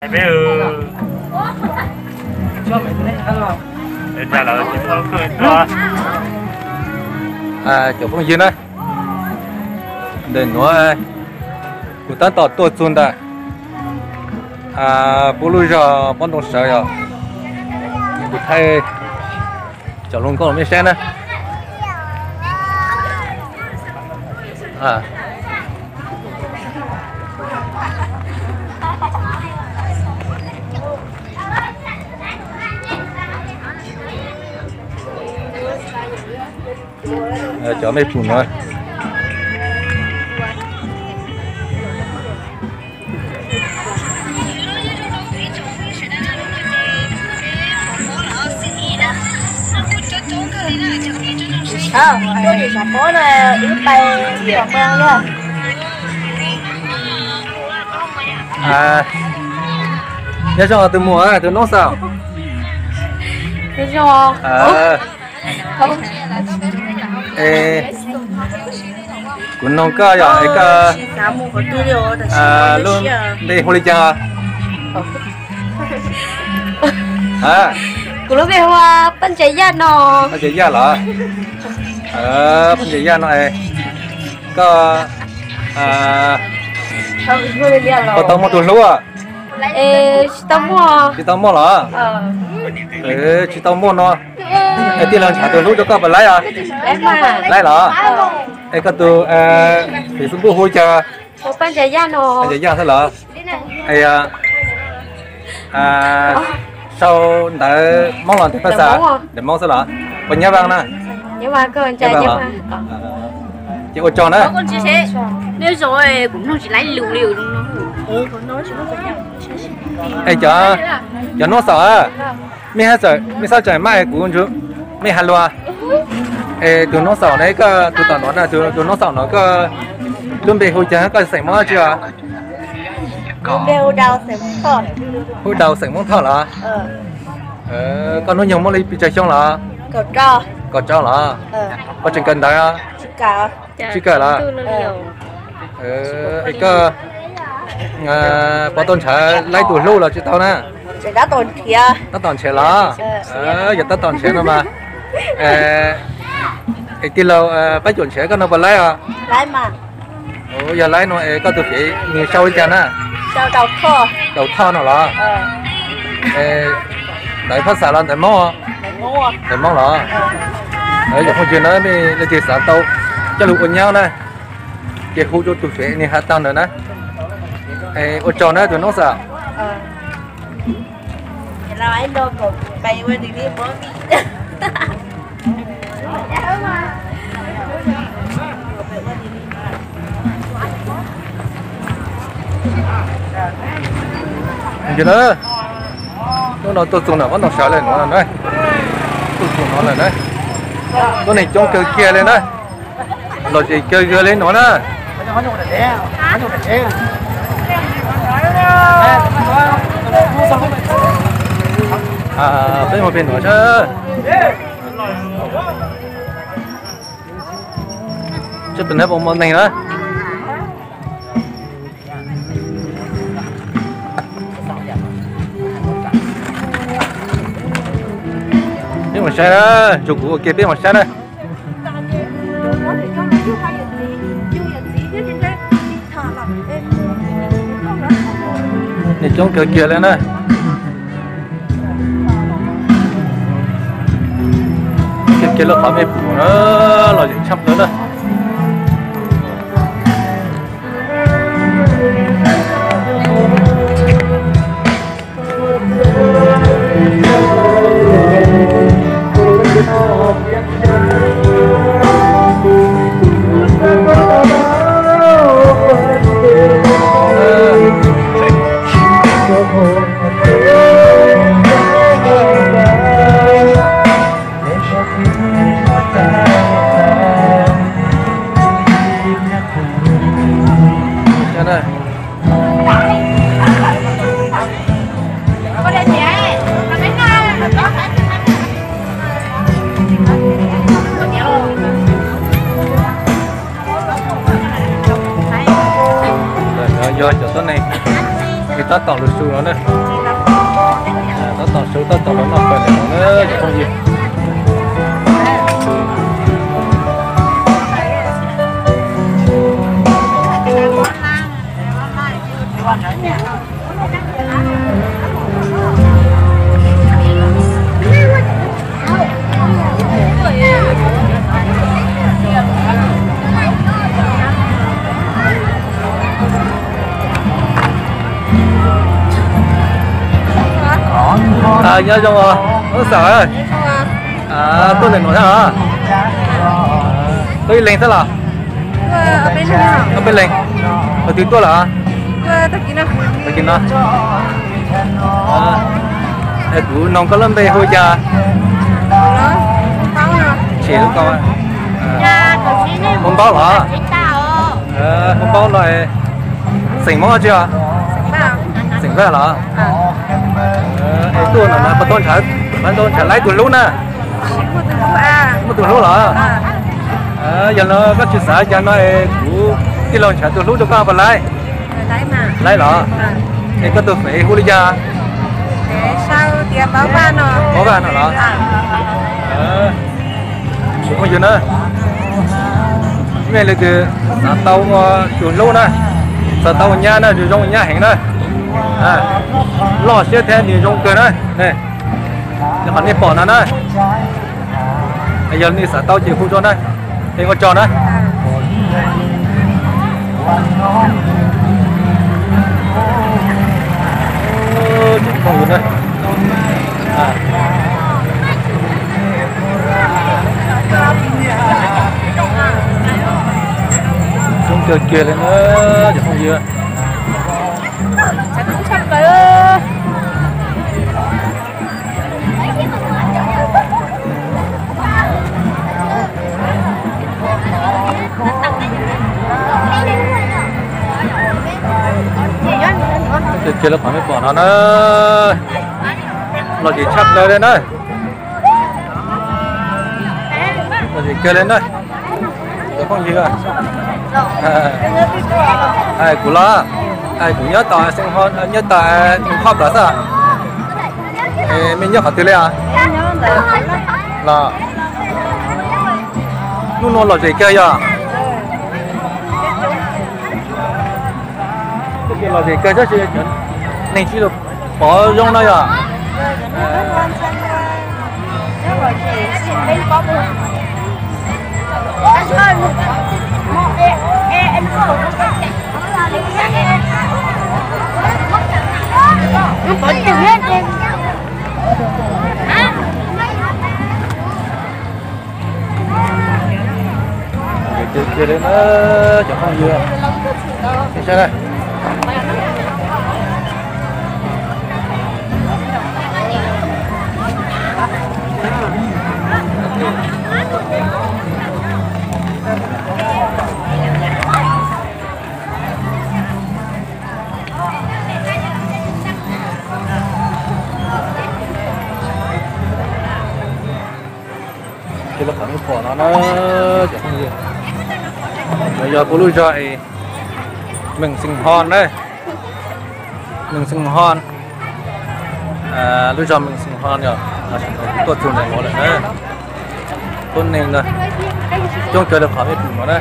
Peb, cov phooj ywg na, ntawm nuav kuv tab tom tuaj txug ntawm puab lub zog Pob Ntoo Sawv yog kuv thaij cov hluas nkauj los mej saib na. Cov mej pum nuav. Nyob zoo tus muam, tus noob xaum. Kuv noog koj yog es koj lub npe hu li cas? Kuv lub npe hu Paj Ntsa Yaj no. Paj Ntsa Yaj los? Paj Ntsa Yaj no es koj puas tau muaj tus hlub? Tsis tau muaj. Tsis tau muaj los? Tsis tau muaj no es tij laug nrhav tus hlub rau koj puas laib os? Laib los? Es koj tus Facebook hu li cas? Paj Ntsa Yaj xwb los? Sau ntawv Moob los ntawv Phaj Xas? Ntawv Moob xwb los? Puas nyab vaj na? Ces ua tsaug na. Es cov noob xaum, mej txawm maj es kuv ntshe mej has lus. Es tus noob xaum na, koj tus tom no na, tus noob xaum no koj lub npe hu cas, koj xeem Moob tsi os? Hu Dau, xeem Moob Thoj los? Koj hnub nyoog muaj li pes tsawg xyoo los? Kaum rau los? Koj tseem kawm ntawv? Tsis kawm los? Es koj puas tau nrhav laib tus hlub los tsis tau na? Tab tom nrhiav los? Yog tab tom nrhiav no mas, es tij laug pab cuam nrhiav koj no puas laib os? Yog laib no es koj tus fev nws sau li cas na? Dau Thoj no los? Ntawv Phaj Xas los ntawv Moob? Ntawv Moob los? Yog phooj ywg na, mej leej twg xav tau coj lug ua nyab na, ces hu rau tus fev nws has tau ntawd na. Ua tsaug na tus noob xaum. Hnub no tuaj txug ntawm Pob Ntoo Sawv lawm nuav na, tuaj txug no lawm na, tuab neeg coob kawg kiag li na, lom zem kawg kiag li nuav na. Peb mus pem nuav seb, seb pem nuav puas muaj neeg na. Peb mus saib na, nrug kuv ua ke peb mus saib na. Neeg coob kawg kiag li na. Kiag kiag lub qhov mej pum na, lom zem tshaj plaws na. Tab tom lug su no na. Tab tom su, tab tom los noj fawm no na cov phooj ywg. Nyob zoo os, Xab Xab. Tuaj ntawm no thiab os? Tuaj ib leeg xwb los? Ob peb leeg. Qhov twg tuaj lawm? Tag kis no. Kuv noog koj lub npe hu cas? Tsis hu koj. Hu Npaub los? Hu Npaub no. Xeem Hmoob tsi os? Xeem Vaj los? Es tuaj no mas puas tau nrhav, puas tau nrhav laib tus hlub na? Muaj tus hlub los? Yog no koj tsis xav cas no es kuv tij laug nrhav tus hlub rau koj puas laib? Laib los? Es koj tus fev hu li cas? Npaub Vaj no los? Phooj ywg na, mej leej twg xav tau ua tus hlub na, xav tau ua nyab na, zoo zoo ua nyab heev na, loj siab thiab nws zoo kawg na. Qhov nej pom no na, yog nej xav tau ces hu rau na, es ua tsaug na. Coob kawg kiag li na cov phooj ywg. Kiag lawv qhov nej pom no na, lom zem tshaj plaws li na. Lom zem kiag li na. Cov phooj ywg, hais kuv los, hais kuv nyob tom Xeem Ho, nyob tom Xeem Ho plaws xwb. Mej nyob qhov twg li os? Los, hnub no lom zem kawg yog? Lom zem kawg tab sis neeg tsis pom zoo no yog? Ces kiag li na cov phooj ywg, saib na. Ces lawv qhov nej pom no na, cov phooj ywg, no yog kuv lub zog es Meem Xeem Ho na, Meem Xeem Ho, lub zog Meem Xeem Ho yog, tuaj txug ntawm no lawm na. Tuab neeg ntag, coob kawg li qhov nej pom no na.